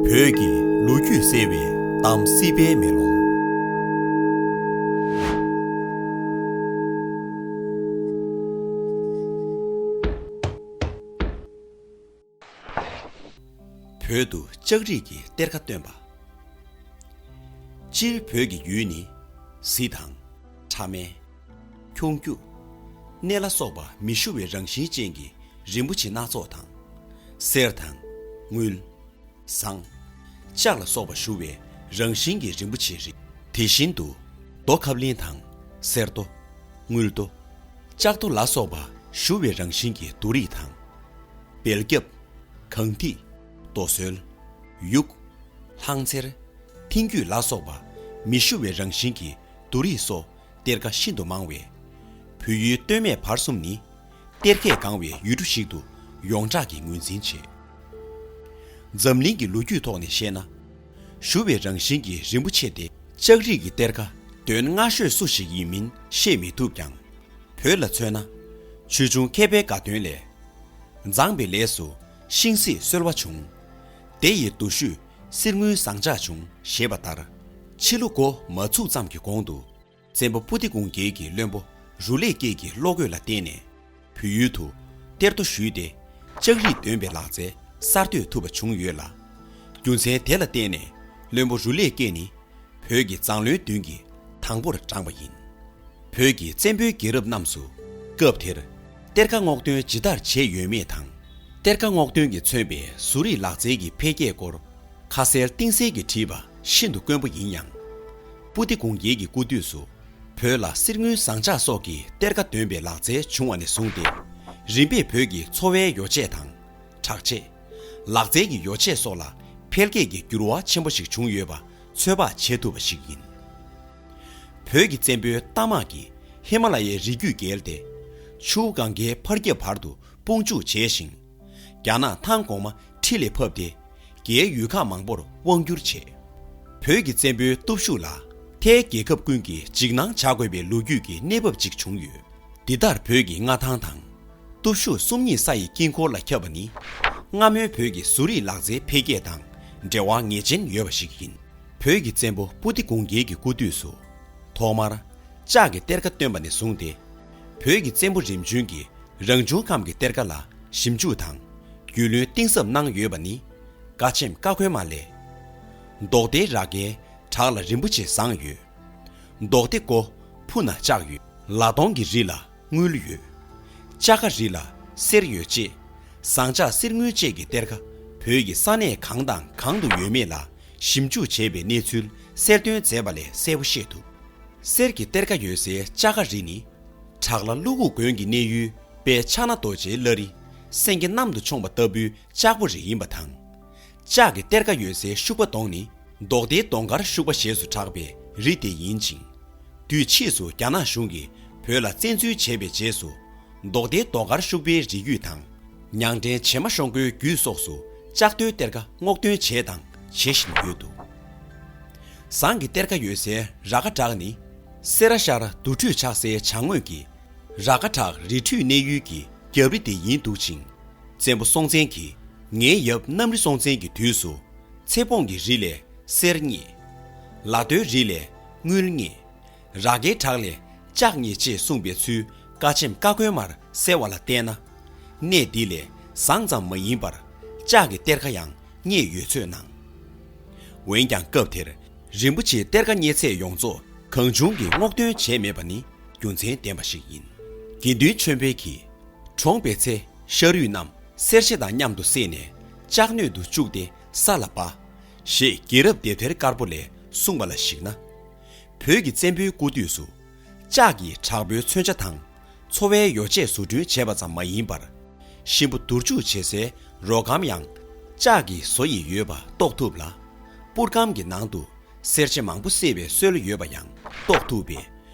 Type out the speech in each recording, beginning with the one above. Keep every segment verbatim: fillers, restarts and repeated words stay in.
བོད་ཀྱི་ལོ་རྒྱུས་གསལ་བའི་གཏམ་སྲིད་པའི་མེ་ལོང་། བོད་དུ་ལྕགས་རིགས་ཀྱི་གཏེར་ཁ་བཏོན་པ། སྤྱིར་བོད་ཀྱི་ཡུལ་ནི་གཟི་དང་། ཕྲ་མེན། ཁྱུང་རྒྱུག། གནས་ལ་སོགས་པ་མི་ཞུ་བའི་རང་བཞིན་ཅན་གྱི་རིན་པོ་ཆེ་སྣ་ཚོགས་དང་། གསེར་དང་། དངུལ། ཟངས། ལྕགས་ལ་སོགས་པ་ཞུ་བའི་རང་བཞིན་གྱི་རིན་པོ་ཆེའི་རིགས། དེ་བཞིན་དུ་རྡོ་ཁབ་ལིང་དང་། གསེར་རྡོ། དངུལ་རྡོ། ལྕགས་རྡོ་ལ་སོགས་པ་ཞུ་བའི་རང་བཞིན་གྱི་རྡོ་རིགས་དང་། སྦལ་རྒྱབ། གངས་ཐིག། རྡོ་སོལ། ཡུག། ལྷང་ཚེར། མཐིང་རྒྱུས་ལ་སོགས་པ་མི་ཞུ་བའི་རང་བཞིན་གྱི་རྡོ་རིགས་སོགས་གཏེར་ཁ་ཤིན་ཏུ་མང་བས། བོད་ཡུལ་སྟོད་སྨད་བར་གསུམ་ནི་གཏེར་ཁས་གང་བའི་ཡུལ་གྲུ་ཞིག་ཏུ་ཡོངས་གྲགས་ཀྱིས་ངོས་འཛིན་བྱེད། འཛམ་གླིང་གི་ལོ་རྒྱུས་ཐོག་ནས་བཤད་ན། ཞུ་བའི་རང་བཞིན་གྱི་རིན་པོ་ཆེ་སྟེ་ལྕགས་རིགས་ཀྱི་གཏེར་ཁ་དོན་སྔ་ཤོས་སུ་ཞིག་ཡིན་མིན་བཤད་མི་ཐུབ་ཀྱང་། བོད་ལ་མཚོན་ན། ཆོས་འབྱུང་མཁས་པའི་དགའ་སྟོན་ལས། མཛངས་པའི་ལས་སུ་ཤིང་བསྲེགས་གསོལ་བ་བྱུང་། དེ་ཡི་མདོ་ཤུལ་གསེར་དངུལ་ཟངས་ལྕགས་བྱུང་ཞེས་པ་ལྟར། ཕྱི་ལོ་འགོ་མ་ཚུགས་ཙམ་གྱི་གོང་དུ། བཙན་པོ་པུ་ཏི་གུང་རྒྱལ་གྱི་བློན་པོ་རུ་ལེ་ཀེ་གི་བློ་འགྱོད་ལ་བརྟེན་ནས། བོད་ཡུལ་དུ་གཏེར་རྡོ་ཞུས་ཏེ། ལྕགས་རིགས་འདོན་པའི་ལག་རྩལ་གསར་གཏོད་ཐུབ་པ་བྱུང་ཡོད་ལ། རྒྱུ་མཚན་དེ་ལ་བརྟེན་ནས་བློན་པོ་རུ་ལེ་ཀེ་ནི། བོད་ཀྱི་མཛངས་བློན་བདུན་གྱི་དང་པོར་བགྲངས་པ་ཡིན། བོད་ཀྱི་བཙན་པོའི་རྒྱལ་རབས་རྣམས་སུ་སྐབས་དེར་གཏེར་ཁ་སྔོག་འདོན་ཇི་ལྟར་བྱས་ཡོད་མེད་དང་། གཏེར་ཁ་སྔོག་འདོན་གྱིས་མཚོན་པའི་བཟོ་རིག་ལག་རྩལ་གྱི་འཕེལ་རྒྱས་སྐོར་ཁ་གསལ་གཏིང་གསལ་གྱིས་བྲིས་པ་ཤིན་ཏུ་དཀོན་པོ་ཡིན་ཡང་། པུ་ཏི་གུང་རྒྱལ་གྱི་སྐུ་དུས་སུ་བོད་ལ་གསེར་དངུལ་ཟངས་ལྕགས་སོགས་ཀྱི་གཏེར་ཁ་འདོན་པའི་ལག་རྩལ་བྱུང་བ་ནས་བཟུང་སྟེ། རིམ་པས་བོད་ཀྱི་འཚོ་བའི་ཡོ་བྱད་དང་། དྲག་ཆས། ལག་རྩལ་གྱི་ཡོ་བྱད་སོགས་ལ་འཕེལ་རྒྱས་ཀྱི་འགྱུར་བ་ཆེན་པོ་ཞིག་བྱུང་ཡོད་པ་ཚོད་དཔག་བྱེད་ཐུབ་པ་ཞིག་ཡིན། བོད་ཀྱི་བཙན་པོའི་རྟ་དམག་གིས་ཧི་མ་ལ་ཡའི་རི་རྒྱུད་བརྒལ་ཏེ། ཆུ་བོ་གངྒཱའི་ཕར་རྒྱབ་བར་དུ་དཔུང་འཇུག་བྱས་ཤིང་། རྒྱ་ནག་ཐང་གོང་མ་ཁྲི་ལས་ཕབ་སྟེ། རྒྱའི་ཡུལ་ཁག་མང་པོར་དབང་བསྒྱུར་བྱས། བོད་ཀྱི་བཙན་པོའི་སྟོབས་ཤུགས་ལ་མཐའི་རྒྱལ་ཁབ་ཀུན་གྱིས་འཇིགས་སྣང་བྱ་དགོས་པའི་ལོ་རྒྱུས་ཀྱི་གནས་བབ་ཅིག་བྱུང་ཡོད། འདི་ལྟར་བོད་ཀྱི་མངའ་ཐང་དང་། སྟོབས་ཤུགས་གསུམ་གཉིས་ས་ཡི་དཀྱིལ་འཁོར་ལ་ཁྱབ་པ་ནི། སྔ་མོའི་བོད་ཀྱི་བཟོ་རིག་ལག་རྩལ་འཕེལ་རྒྱས་དང་འབྲེལ་བ་ངེས་ཅན་ཡོད་པ་ཞིག་ཡིན། བོད་ཀྱི་བཙན་པོ་པུ་ཏི་གུང་རྒྱལ་གྱི་སྐུ་དུས་སུ། ཐོག་མར་ལྕགས་ཀྱི་གཏེར་ཁ་བཏོན་པ་ནས་བཟུང་སྟེ། བོད་ཀྱི་བཙན་པོ་རིམ་བྱོན་གྱིས་རང་བྱུང་ཁམས་ཀྱི་གཏེར་ཁ་ལ་ཞིབ་འཇུག་དང་། རྒྱུས་ལོན་གཏིང་ཟབ་གནང་ཡོད་པ་ནི། ཀ་ཆེམ་ཀ་ཁོལ་མ་ལས། མདོག་སྡེའི་རྭ་རྒྱའི་བྲག་ལ་རིམ་པོ་ཆེ་བཟང་ཡོད། མདོག་སྡེ་ཀོ་ཕུ་ན་ལྕགས་ཡོད། ལ་དོང་གི་རི་ལ་དངུལ་ཡོད། ལྕགས་ཁ་རི་ལ་གསེར་ཡོད་ཅེས། ཟངས་ལྕགས་གསེར་དངུལ་བཅས་ཀྱི་གཏེར་ཁ་བོད་ཀྱི་ས་གནས་གང་དང་གང་དུ་ཡོད་མེད་ལ་ཞིབ་འཇུག་བྱས་པའི་གནས་ཚུལ་གསལ་སྟོན་མཛད་པ་ལས་གསལ་པོ་ཤེས་ཐུབ། གསེར་གྱི་གཏེར་ཁ་ཡོད་སའི་ལྕགས་ཁ་རི་ནི། བྲག་ལ་ཀླུ་གུ་དགོན་གྱི་གནས་ཡུལ་དཔལ་ཕྱག་ན་རྡོ་རྗེའི་བླ་རི་སེང་གེ་གནམ་དུ་མཆོངས་པ་ལྟ་བུའི་ལྕགས་ཕོ་རི་ཡིན་པ་དང་། ལྕགས་ཀྱི་གཏེར་ཁ་ཡོད་སའི་ཤུག་པ་གདོང་ནི། མདོག་སྡེའི་གདོང་དཀར་ཤུག་པ་ཞེས་སུ་གྲགས་པའི་རི་དེ་ཡིན་ཅིང་། དུས་ཕྱིས་སུ་རྒྱ་ནག་གཞུང་གིས་བོད་ལ་བཙན་འཛུལ་བྱས་པའི་རྗེས་སུ། མདོག་སྡེའི་གདོང་དཀར་ཤུག་པའི་རི་རྒྱུད་དང་། ཉང་བྲན་བྱེ་མ་ཤོང་ཀོའི་རྒྱུད་སོགས་སུ་ལྕགས་རྡོའི་གཏེར་ཁ་སྔོག་འདོན་བྱས་དང་བྱེད་བཞིན་ཡོད་འདུག། ཟངས་ཀྱི་གཏེར་ཁ་ཡོད་སའི་ར་ཁ་བྲག་ནི། སེ་ར་ཤར་དུར་ཁྲོད་ཆགས་སའི་བྱང་ངོས་ཀྱི་ར་ཁ་བྲག་རི་ཁྲོད་གནས་ཡུལ་གྱི་རྒྱབ་རི་དེ་ཡིན་འདུག་ཅིང་། བཙན་པོ་སྲོང་བཙན་གྱིས་ངའི་ཡབ་གནམ་རི་སྲོང་བཙན་གྱི་དུས་སུ། ཚེ་སྤོང་གི་རི་ལས་གསེར་རྙེད། ལ་རྡོའི་རི་ལས་དངུལ་རྙེད། ར་རྒྱའི་བྲག་ལས་ལྕགས་རྙེད་ཅེས་གསུངས་པའི་ཚུལ་ཀ་ཆེམ་ཀ་ཁོལ་མར་གསལ་བ་ལ་བལྟས་ན། གནས་འདི་ལས་ཟངས་ཙམ་མ་ཡིན་པར་ལྕགས་ཀྱི་གཏེར་ཁ་ཡང་རྙེད་ཡོད་ཚོད་སྣང་། འོན་ཀྱང་སྐབས་དེར་རིན་པོ་ཆེའི་གཏེར་ཁ་རྙེད་ཚད་ཡོངས་རྫོགས་གང་བྱུང་གིས་སྔོག་འདོན་བྱས་མེད་པ་ནི་རྒྱུ་མཚན་ལྡན་པ་ཞིག་ཡིན། དགེ་འདུན་ཆོས་འཕེལ་གྱིས། གྲོངས་པའི་ཚེ་ཤ་རུས་རྣམས་གསེར་ཕྱེ་དང་མཉམ་དུ་བསྲེས་ནས་ལྕགས་སྣོད་དུ་བཅུག་སྟེ་ས་ལ་སྦ། ཞེས་རྒྱལ་རབས་དེབ་ཐེར་དཀར་པོ་ལས་གསུངས་པ་ལ་གཞིགས་ན། བོད་ཀྱི་བཙན་པོའི་སྐུ་དུས་སུ། ལྕགས་ཀྱི་དྲག་པོའི་མཚོན་ཆ་དང་། འཚོ་བའི་ཡོ་བྱད་བཟོ་སྐྲུན་བྱས་པ་ཙམ་མ་ཡིན་པར། གཤིན་པོ་དུར་འཇུག་བྱེད་སའི་རོ་སྒམ་ཡང་ལྕགས་ཀྱིས་བཟོ་ཡི་ཡོད་པ་རྟོགས་ཐུབ་ལ། པུར་སྒམ་གྱི་ནང་དུ་གསེར་ཕྱེ་མང་པོ་བསྲེས་པའི་སྲོལ་ཡོད་པ་ཡང་རྟོགས་ཐུབ་པས།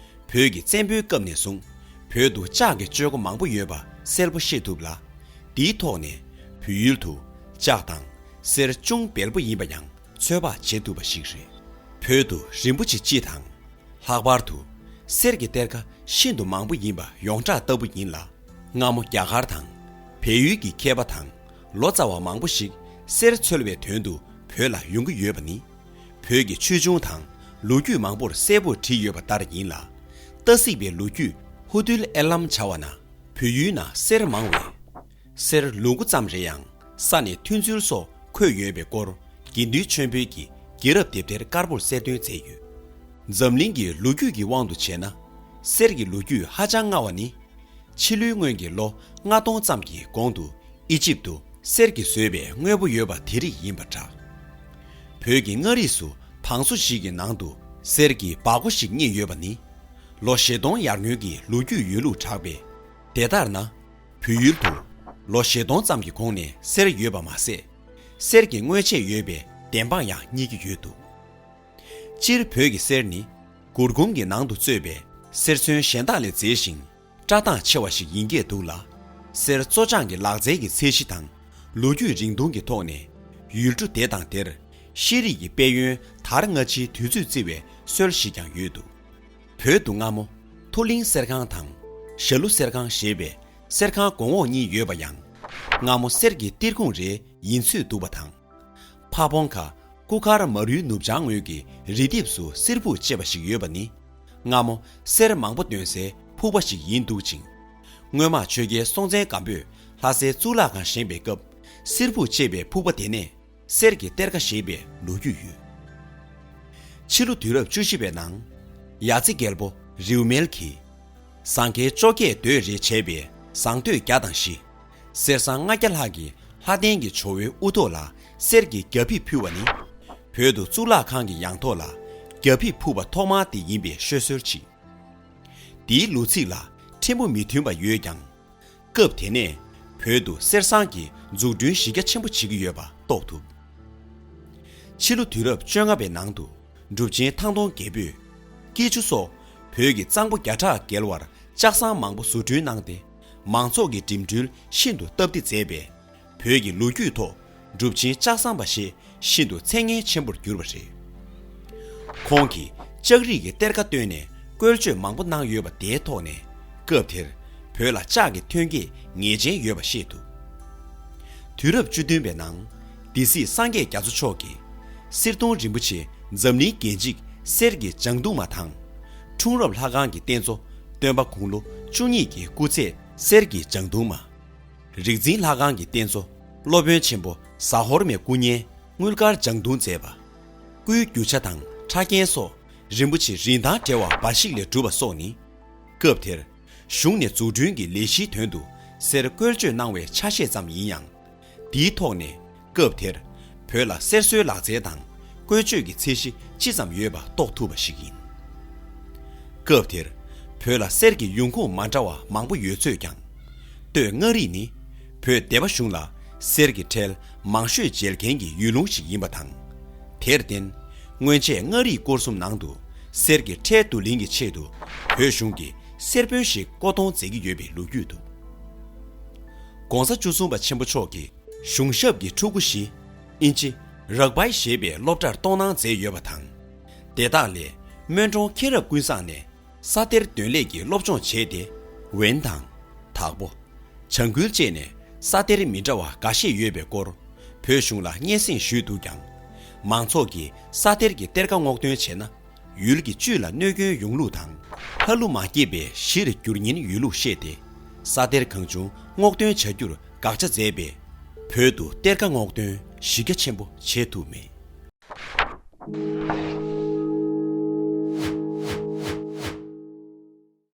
བོད་ཀྱི་བཙན་པོའི་སྐབས་ནས་བཟུང་བོད་དུ་ལྕགས་ཀྱི་སྤྱོད་སྒོ་མང་པོ་ཡོད་པ་གསལ་པོ་ཤེས་ཐུབ་ལ། འདིའི་ཐོག་ནས་བོད་ཡུལ་དུ་ལྕགས་དང་གསེར་ཅུང་འབེལ་པོ་ཡིན་པ་ཡང་ཚོད་དཔག་བྱེད་ཐུབ་པ་ཞིག་རེད། བོད་དུ་རིན་པོ་ཆེ་སྤྱི་དང་། ལྷག་པར་དུ་གསེར་གྱི་གཏེར་ཁ་ཤིན་ཏུ་མང་པོ་ཡིན་པ་ཡོངས་གྲགས་ལྟ་བུ་ཡིན་ལ། སྔ་མོ་རྒྱ་གར་དང་བལ་ཡུལ་གྱི་མཁས་པ་དང་ལོ་ཙཱ་བ་མང་པོ་ཞིག་གསེར་འཚོལ་བའི་དོན་དུ་ བོད་ལ་ཡོང་གི་ཡོད་པ་ནི། བོད་ཀྱི་ཆོས་འབྱུང་དང་ལོ་རྒྱུས་མང་པོར་གསལ་པོར་བྲིས་ཡོད་པ་ལྟར་ཡིན་ལ། ཏ་སིག་པའི་ལོ་རྒྱུས་ཧུ་ཏུལ་ཨེ་ལམ་བྱ་བ་ན། བོད་ཡུལ་ན་གསེར་མང་བས། གསེར་ལུང་དགུ་ཙམ་རེ་ཡང་ས་ནས་ཐོན་ཚུལ་སོགས་འཁོད་ཡོད་པའི་སྐོར། དགེ་འདུན་ཆོས་འཕེལ་གྱིས་རྒྱལ་རབས་དེབ་ཐེར་དཀར་པོར་གསལ་སྟོན་མཛད་ཡོད། འཛམ་གླིང་གི་ལོ་རྒྱུས་ཀྱི་དབང་དུ་བྱས་ན། གསེར་གྱི་ལོ་རྒྱུས་ཧ་ཅང་སྔ་བ་ནི། ཕྱི་ལོའི་སྔོན་གྱི་ལོ་ལྔ་སྟོང་ཙམ་གྱི་གོང་དུ་ཨི་ཇིབ་ཏུ་གསེར་གྱིས་བཟོས་པའི་དངོས་པོ་ཡོད་པ་དེ་རིགས་ཡིན་པར་གྲགས། བོད་ཀྱི་མངའ་རིས་སུ་བང་སོ་ཞིག་གི་ནང་དུ་གསེར་གྱི་སྦ་སྒོ་ཞིག་རྙེད་ཡོད་པ་ནི། ལོ་བཞི་སྟོང་ཡར་སྔོན་གྱི་ལོ་རྒྱུས་ཡོད་ལུགས་གྲགས་པས། དེ་ལྟར་ན། བོད་ཡུལ་དུ་ལོ་བཞི་སྟོང་ཙམ་གྱི་གོང་ནས་གསེར་ཡོད་པ་མ་ཟད། གསེར་གྱི་དངོས་ཆས་ཡོད་པའི་བདེན་དཔང་ཡང་རྙེད་ཀྱི་ཡོད་འདུག། སྤྱིར་བོད་ཀྱི་གསེར་ནི་གུར་གུམ་གྱི་ནང་དུ་བཙོས་པའི་གསེར་ཚོན་གཞན་དག་ལས་མཛེས་ཤིང་བཀྲ་མདངས་ཆེ་བ་ཞིག་ཡིན་སྐད་འདུག་ལ། གསེར་བཙོ་སྦྱང་གི་ལག་རྩལ་གྱི་ཚད་གཞི་དང་ལོ་རྒྱུས་རིང་ཐུང་གི་ཐོག་ནས་ཡུལ་གྲུ་དེ་དང་དེར་ཤེས་རིག་གི་དཔལ་ཡོན་དར་སྔ་ཕྱིའི་དུས་ཚོད་བརྩི་བའི་སྲོལ་ཞིག་ཀྱང་ཡོད་འདུག། བོད་དུ་སྔ་མོ་མཐོ་གླིང་གསེར་ཁང་དང་ཞྭ་ལུ་གསེར་ཁང་ཞེས་པའི་གསེར་ཁང་གོང་འོག་གཉིས་ཡོད་པ་ཡང་། སྔ་མོ་གསེར་གྱི་གཏེར་ཁུང་རེ་ཡིན་ཚོད་འདུག་པ་དང་། ཕ་བོང་ཁ་སྐུ་མཁར་མ་རུའི་ནུབ་བྱང་ངོས་ཀྱི་རི་ལྡེབས་སུ་གསེར་ཕུག་ཅེས་པ་ཞིག་ཡོད་པ་ནི། སྔ་མོ་གསེར་མང་པོ་འདོན་སའི་ཕུག་པ་ཞིག་ཡིན་འདུག་ཅིང་། སྔོན་མ་ཆོས་རྒྱལ་སྲོང་བཙན་སྒམ་པོས་ལྷ་སའི་གཙུག་ལག་ཁང་བཞེངས་པའི་སྐབས། གསེར་ཕུག་ཅེས་པའི་ཕུག་པ་དེ་ནས་གསེར་གྱི་གཏེར་ཁ་བཞེས་པའི་ལོ་རྒྱུས་ཡོད། ཕྱི་ལོ་དུས་རབས་བཅུ་བཞི་པའི་ནང་། ཡ་རྩེ་རྒྱལ་པོ་རིའུ་མེལ་གྱིས། ཟངས་ཀྱི་བཅོ་བརྒྱད་མདོས་རེ་བྱས་པའི་ཟངས་མདོས་བརྒྱ་དང་བཞི། གསེར་ཟངས་ལྔ་བརྒྱ་ལྷག་གིས་ལྷ་ལྡན་གྱི་ཇོ་བོའི་དབུ་ཐོག་ལ་གསེར་གྱི་རྒྱ་ཕིབས་ཕུལ་བ་ནི། བོད་དུ་གཙུག་ལག་ཁང་གི་ཡང་ཐོག་ལ་རྒྱ་ཕིབས་ཕུལ་བ་ཐོག་མ་དེ་ཡིན་པའི་ཤོད་སྲོལ་མཆིས། འདིའི་ལོ་ཚིགས་ལ་ཕྲན་བུ་མི་མཐུན་པ་ཡོད་ཀྱང་། སྐབས་དེ་ནས་བོད་དུ་གསེར་ཟངས་ཀྱི་འཛུགས་སྐྲུན་གཞི་རྒྱ་ཆེན་པོ་བྱེད་ཀྱི་ཡོད་པ་རྟོགས་ཐུབ། ཕྱི་ལོ་དུས་རབས་བཅོ་ལྔ་པའི་ནང་དུ། གྲུབ་ཆེན་ཐང་སྟོང་རྒྱལ་པོས་སྐྱིད་ཆུ་སོགས་བོད་ཀྱི་གཙང་པོ་བརྒྱ་ཕྲག་བརྒལ་བར་ལྕགས་ཟངས་མང་པོ་བཟོ་སྐྲུན་གནང་སྟེ། མང་ཚོགས་ཀྱི་འགྲིམ་འགྲུལ་ཤིན་ཏུ་སྟབས་བདེ་མཛད་པས། བོད་ཀྱི་ལོ་རྒྱུས་ཐོག་གྲུབ་ཆེན་ལྕགས་ཟངས་པ་ཞེས་ཤིན་ཏུ་མཚན་སྙན་ཆེན་པོར་གྱུར་པ་རེད། ཁོང་གིས་ལྕགས་རིགས་ཀྱི་གཏེར་ཁ་བཏོན་ནས་བཀོལ་སྤྱོད་མང་པོ་གནང་ཡོད་པ་དེའི་ཐོག་ནས། སྐབས་དེར་བོད་ལ་ལྕགས་ཀྱི་ཐོན་སྐྱེད་ངེས་ཅན་ཡོད་པ་ཤེས་ཐུབ། དུས་རབས་བཅུ་བདུན་པའི་ནང་། སྡེ་སྲིད་སངས་རྒྱས་རྒྱ་མཚོ་མཆོག་གིས། གསེར་གདུང་རིན་པོ་ཆེ་འཛམ་གླིང་རྒྱན་གཅིག་གསེར་གྱི་ལྗང་གདུང་མ་དང་། འཁྲུངས་རབས་ལྷ་ཁང་གི་རྟེན་གཙོ་སྟོན་པ་དགུང་ལོ་བཅུ་གཉིས་ཀྱི་སྐུ་ཚད་གསེར་གྱི་ལྗང་གདུང་མ། རིག་འཛིན་ལྷ་ཁང་གི་རྟེན་གཙོ་སློབ་དཔོན་ཆེན་པོ་ཟ་ཧོར་མའི་སྐུ་བརྙན་དངུལ་དཀར་ལྗང་གདུང་མཛད་པ། སྐུའི་རྒྱུ་ཆ་དང་ཕྲ་རྒྱན་སོགས་རིན་པོ་ཆེ་རིན་ཐང་བྲལ་བ་འབའ་ཞིག་ལས་གྲུབ་པ་སོགས་ནི། སྐབས་དེར་གཞུང་ནས་འཛུགས་སྐྲུན་གྱི་ལས་གཞིའི་དོན་དུ་གསེར་བཀོལ་སྤྱོད་གནང་བའི་ཆ་ཤས་ཙམ་ཡིན་ཡང་། འདིའི་ཐོག་ནས་སྐབས་དེར་བོད་ལ་གསེར་བཟོའི་ལག་རྩལ་དང་བཀོལ་སྤྱོད་ཀྱི་ཚད་གཞི་ཅི་ཙམ་ཡོད་པ་རྟོགས་ཐུབ་པ་ཞིག་ཡིན། སྐབས་དེར་བོད་ལ་གསེར་གྱི་ཡོང་ཁུངས་མ་འདྲ་བ་མང་པོ་ཡོད་ཚོད་ཀྱང་། སྟོད་མངའ་རིས་ནི་བོད་སྡེ་པ་གཞུང་ལ་གསེར་གྱི་ཁྲལ་མང་ཤོས་འཇལ་མཁན་གྱི་ཡུལ་ལུང་ཞིག་ཡིན་པ་དང་། དེར་བརྟེན། སྔོན་ཆད་མངའ་རིས་སྐོར་གསུམ་ནང་དུ་གསེར་གྱི་ཁྲལ་བསྡུ་ལེན་གྱི་ཆེད་དུ་བོད་གཞུང་གིས་གསེར་དཔོན་ཞིག་བསྐོ་གཏོང་མཛད་ཀྱི་ཡོད་པའི་ལོ་རྒྱུས་འདུག། ༸གོང་ས་བཅུ་གསུམ་པ་ཆེན་པོ་མཆོག་གིས་གཞུང་ཞབས་ཀྱི་ཕྲུ་གུ་བཞི། ཨིན་ཇི། རག་པའི་ཞེས་པའི་སློབ་གྲྭར་གཏོང་གནང་མཛད་ཡོད་པ་དང་། དེ་དག་ལས་སྨོན་གྲོང་མཁྱེན་རབ་ཀུན་བཟང་ནས་ས་གཏེར་འདོན་ལས་ཀྱི་སློབ་སྦྱོང་བྱས་ཏེ། ཝན་དང་། དྭགས་པོ། བྱང་ཁུལ་བཅས་ནས་ས་གཏེར་མི་འདྲ་བ་འགའ་ཤས་ཡོད་པའི་སྐོར་བོད་གཞུང་ལ་སྙན་སེང་ཞུས་འདུག་ཀྱང་། མང་ཚོགས་ཀྱིས་ས་གཏེར་གྱི་གཏེར་ཁ་སྔོག་འདོན་བྱས་ན། ཡུལ་གྱི་བཅུད་ལ་གནོད་སྐྱོན་ཡོང་ལུགས་དང་། ལྷ་ཀླུ་མ་སྐྱེས་པའི་གཞིར་འགྱུར་ཉེན་ཡོད་ལུགས་བཤད་དེ། ས་གཏེར་གང་བྱུང་སྔོག་འདོན་བྱ་རྒྱུར་དགག་བྱ་མཛད་པས། བོད་དུ་གཏེར་ཁ་སྔོག་འདོན་གཞི་རྒྱ་ཆེན་པོ་བྱེད་ཐུབ་མེད།